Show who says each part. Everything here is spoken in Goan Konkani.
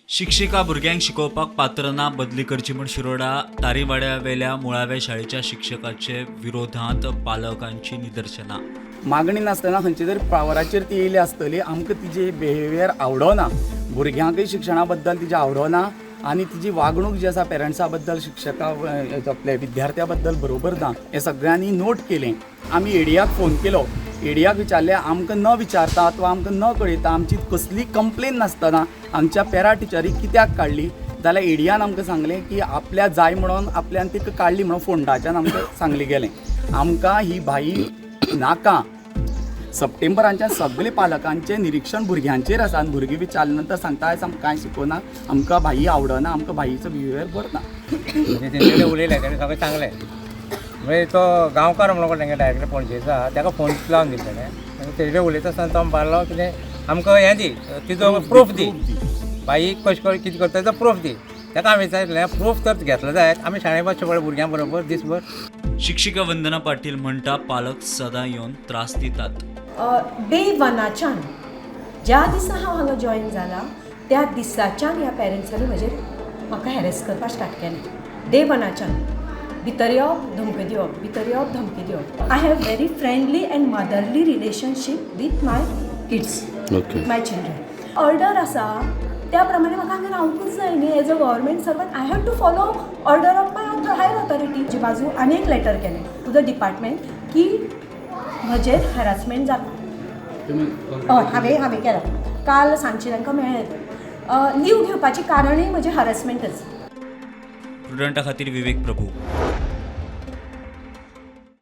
Speaker 1: शिक्षिका भुरग्यांक शिकोवपाक पात्र ना, बदली करची म्हूण शिरोडा तारीवाड्यावेल्या मुळाव्या शाळेच्या शिक्षकाचे विरोधांत पालकांची निदर्शनां.
Speaker 2: मागणी नासतना खंयच्या तरी पावराचेर ती येयली आसतली. आमकां तिजी बिहेवियर आवडना, भुरग्यांकय शिक्षणा बद्दल तिजें आवडना आनी तिजी वागणूक जी आसा पेरंट्सा बद्दल, शिक्षका आपल्या विद्यार्थ्या बद्दल बरोबर ना, हें सगळ्यांनी नोट केलें. आमी एडियाक फोन केलो. एडियाक विचारलें, आमकां न विचारता अथवा आमकां न कळयता, आमची कसली कंप्लेन नासतना आमच्या पॅरा टिचरीक कित्याक काडली? जाल्यार एडियान आमकां सांगलें की आपल्या जाय म्हणून आपल्यान तिका काडली म्हणून फोंडाच्यान आमकां सांगलें गेलें. आमकां ही बाई नाका. सप्टेंबरांच्या सगळे पालकांचें निरिक्षण भुरग्यांचेर आसा आनी भुरगीं विचारले नंतर सांगता, आयज आमकां कांय शिकोना, आमकां भाई आवडना, आमकां भाईचो बिहेवियर बरो ना.
Speaker 3: म्हणजे तेंचे कडेन उलयलें, तेणें सगळें सांगलें. म्हणजे तो गांवकार म्हणून कोण तेंगे डायरेक्टर पणजेचो आहा, ताका फोन लावन दिलो तेणें आनी तेजे कडेन उलयता आसतना तो म्हणपाक कितें, आमकां हें दी, तिजो प्रूफ दी, बाई कशें कर कितें करता तेजो प्रूफ दी. ताका हांवें विचारलें, प्रूफ तर घेतलो जायत आमी शाळेंत बसचे पडलें भुरग्यां बरोबर दिसभर.
Speaker 1: शिक्षिका वंदना पाटील म्हणटा, पालक सदां येवन त्रास दितात.
Speaker 4: डे वनाच्यान, ज्या दिसा हांव हांगा जॉयन जाला त्या दिसाच्यान ह्या पेरंट्सांनी म्हजेर म्हाका हॅरेस करपाक स्टार्ट केलें. डे वनाच्यान भितर येवप, धमकी दिवप, भितर येवप, धमकी दिवप. I have very friendly and motherly relationship with my kids, with my children. Order आसा त्या प्रमाणे म्हाका हांगा रावंकूच जाय न्ही. As a government servant, I have to follow order of my higher authority. जी बाजू आनी एक लेटर केलें टू the department की म्हजेर हॅरासमेंट जाता. हय, हांवें केलां. काल सांजचें तांकां मेळ्ळें. लीव घेवपाचें कारणूय म्हजें हॅरासमेंटच.
Speaker 1: प्रुडंटा खातीर विवेक प्रभू.